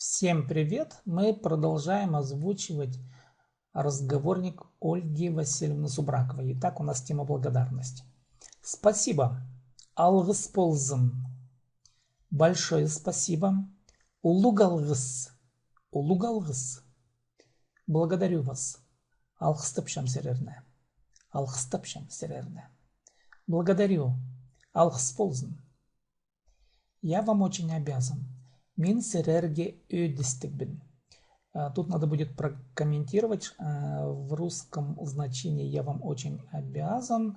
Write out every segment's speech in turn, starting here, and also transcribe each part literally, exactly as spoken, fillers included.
Всем привет! Мы продолжаем озвучивать разговорник Ольги Васильевны Субраковой. Итак, у нас тема благодарность. Спасибо. Алғыс ползын. Большое спасибо. Улуғ алғыс. Улуғ алғыс. Благодарю вас. Алғыстапчам сірерні. Алғыстапчам сірерні. Благодарю. Алғыс ползын. Я вам очень обязан. Мин сірерге ӧдістігбін. А, тут надо будет прокомментировать. А, в русском значении «я вам очень обязан».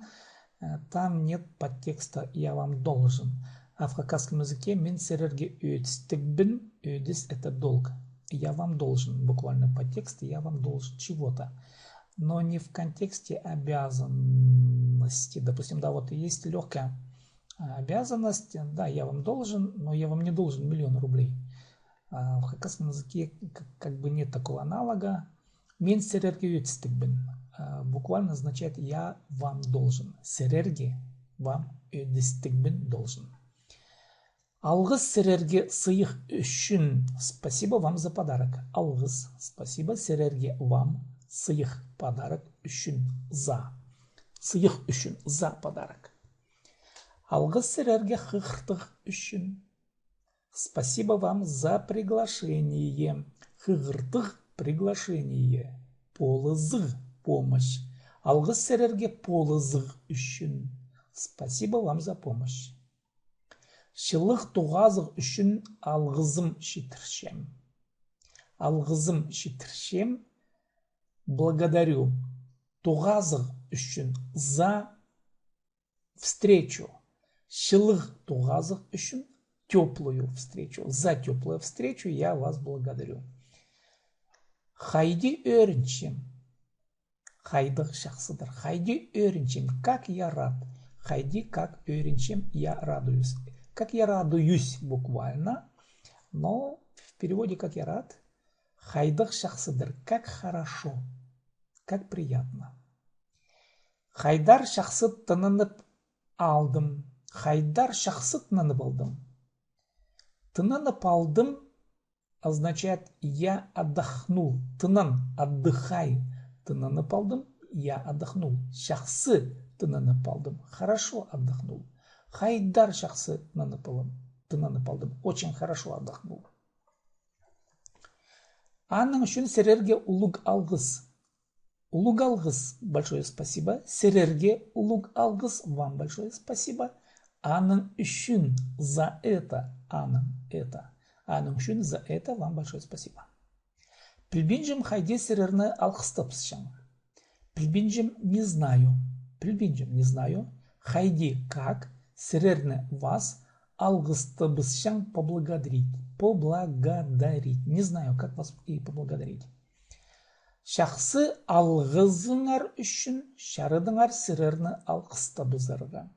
А, там нет подтекста «я вам должен». А в хакасском языке «мин сірерге ӧдістігбін». Ӧдіс — это долг. «Я вам должен». Буквально подтекст: «я вам должен чего-то». Но не в контексте обязанности. Допустим, да, вот есть лёгкая а, обязанность, да, я вам должен, но я вам не должен миллион рублей. А в хакасском языке к-, как бы нет такого аналога. Мин сірерге ӧдістігбін. А, буквально означает «я вам должен». Сірерге, вам, ӧдістігбін, должен. Алғыс сірерге сыйых ӱчӱн. Спасибо вам за подарок. Алғыс, спасибо, сірерге, вам, сыйых, подарок, ӱчӱн, за. Сыйых ӱчӱн, за подарок. Алғыс сірерге хығыртығ ӱчӱн. Спасибо вам за приглашение. Хығыртығ — приглашение. Полызығ — помощь. Алғыс сірерге полызығ ӱчӱн. Спасибо вам за помощь. Чылығ тоғазығ ӱчӱн алғызым читірчем. Алғызым читірчем. Благодарю. Тоғазығ ӱчӱн, за встречу. Чылығ тоғазығ ӱчӱн, тёплую встречу. За тёплую встречу я вас благодарю. Хайди ӧрінчем. Хайдағ чахсыдыр. Хайди ӧрінчем. Как я рад. Хайди, как ӧрінчем, я радуюсь. Как я радуюсь буквально. Но в переводе «как я рад». Хайдағ чахсыдыр. Как хорошо. Как приятно. Хайдар чахсы тынанып алдым. Хайдар чахсы тынанып алдым. Тынанып алдым означает «я отдохнул». Тынан, отдыхай. Тынанып алдым, я отдохнул. Чахсы тынанып алдым. Хорошо отдохнул. Хайдар чахсы тынанып алдым. Тынанып алдым. Очень хорошо отдохнул. Аның ӱчӱн сірерге улуғ алғыс. Улуғ алғыс, большое спасибо. Сірерге улуғ алғыс, вам большое спасибо. Аның ӱчӱн, за это, аның, это. Аның ӱчӱн, за это, вам большое спасибо. Пілбинчем, хайди сірерні алғыстабысчаң. Пілбинчем, не знаю. Пілбинчем, не знаю. Хайди, как, сірерні, вас, алғыстабысчаң, поблагодарить. Поблагодарить. Не знаю, как вас и поблагодарить. Чахсы алғызыңар ӱчӱн чарадыңар сірерні алғыстабызарға.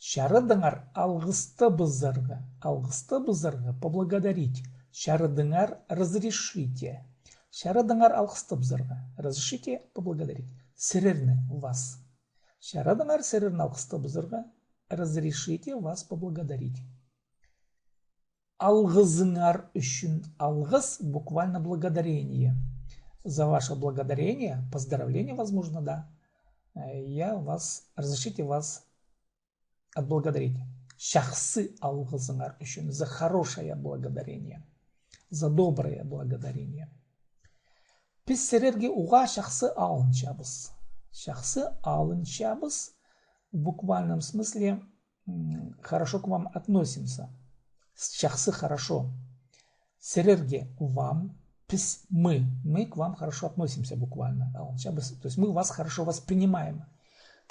Чарадыңар алғыстабызарға. Алғыстабызарға, поблагодарить. Чарадыңар, разрешите. Чарадыңар алғыстабызарға. Разрешите поблагодарить. Сірерні, вас. Чарадыңар сірерні алғыстабызарға. Разрешите вас поблагодарить. Алғызыңар ӱчӱн. Алғыс буквально благодарение. За ваше благодарение, поздравление, возможно, да. Э, я вас, разрешите вас отблагодарить. Чахсы алғызыңар ӱчӱн. За хорошее благодарение. За доброе благодарение. Піс сірерге уғаа чахсы алынчабыс. Чахсы алынчабыс в буквальном смысле, м, хорошо к вам относимся. С-, чахсы, хорошо. Сірерге, вам, піс, мы, мы к вам хорошо относимся буквально. Алынчабыс, то есть мы вас хорошо воспринимаем.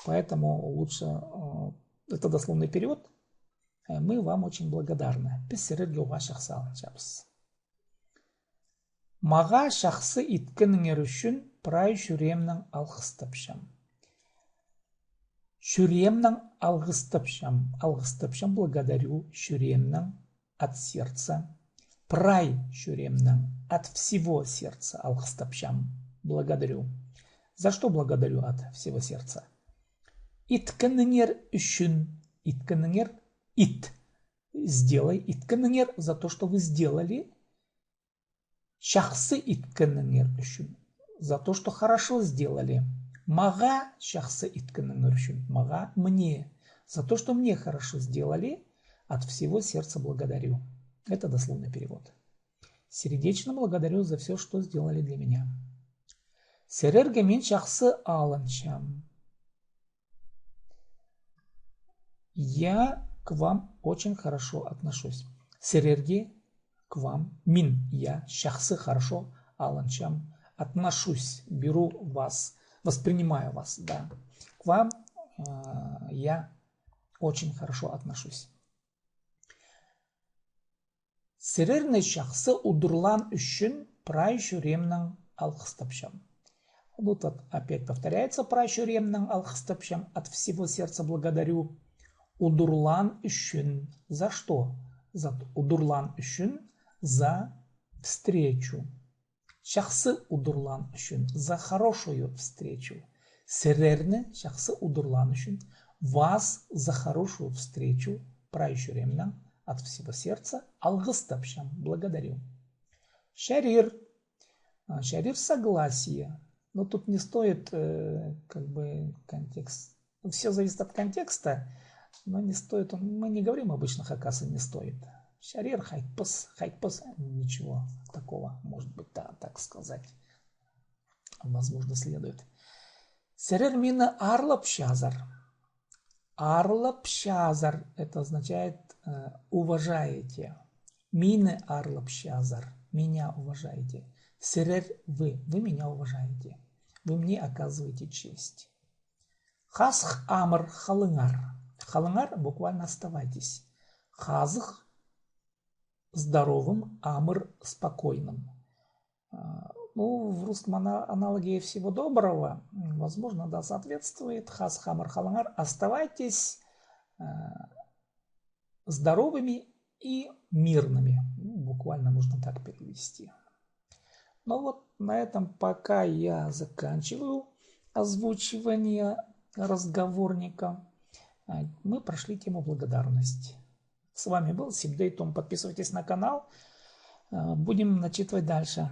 Поэтому лучше, э, это дословный перевод. Э, мы вам очень благодарны. Піс сірерге уғаа чахсы алынчабыс. Мағаа чахсы иткеніңер ӱчӱн прай чӱреемнең алғыстапчам. Чӱреемнең алғыстапчам. Алғыстапчам, благодарю, чӱреемнең, от сердца. Прай чӱреемнең, от всего сердца алғыстапчам. Благодарю. За что благодарю от всего сердца? Иткеніңер ӱчӱн. Иткеніңер, ит. Сделай. Иткеніңер, за то, что вы сделали. Чахсы иткеніңер ӱчӱн. За то, что хорошо сделали. Мағаа чахсы иткеніңер ӱчӱн. Мағаа, мне. За то, что мне хорошо сделали, от всего сердца благодарю. Это дословный перевод. Сердечно благодарю за всё, что сделали для меня. Сірерге мин чахсы алынчам. Я к вам очень хорошо отношусь. Сірерге, к вам, мин, я, чахсы, хорошо, алынчам, отношусь, беру вас, воспринимаю вас, да. К вам, э, я очень хорошо отношусь. Сірерні чахсы удурлаан ӱчӱн прай чӱреемнең алғыстапчам. Ну, тут опять повторяется: прай чӱреемнең алғыстапчам, от всего сердца благодарю. Удурлаан ӱчӱн. За что? За удурлаан ӱчӱн, за встречу. Чахсы удурлаан ӱчӱн, за хорошую встречу. Сірерні чахсы удурлаан ӱчӱн, вас за хорошую встречу, прай чӱреемнең, от всего сердца, алғыстапчам, благодарю. Чарир. А, чарир — согласие. Но тут не стоит, э, как бы, контекст. Всё зависит от контекста, но не стоит, он, мы не говорим обычно хакасы «не стоит». Чарир — хайтпас, хайтпас, ничего такого, может быть, да, так сказать. Возможно, следует. Сірер мині аарлапчазар. Аарлапчазар — это означает, э, уважаете. Мині аарлапчазар. Меня уважаете. Сірер — вы. Вы меня уважаете. Вы мне оказываете честь. Хазых амыр халыңар. Халыңар буквально оставайтесь. Хазых — здоровым, амыр — спокойным. А, ну, в русском ана-, аналоге «всего доброго», м, возможно, да, соответствует. Хазых амыр халыңар. Оставайтесь, а, здоровыми и мирными. Ну, буквально можно так перевести. Ну вот, на этом пока я заканчиваю озвучивание разговорника. А, мы прошли тему благодарность. С вами был Сибдей Том. Подписывайтесь на канал. А, будем начитывать дальше.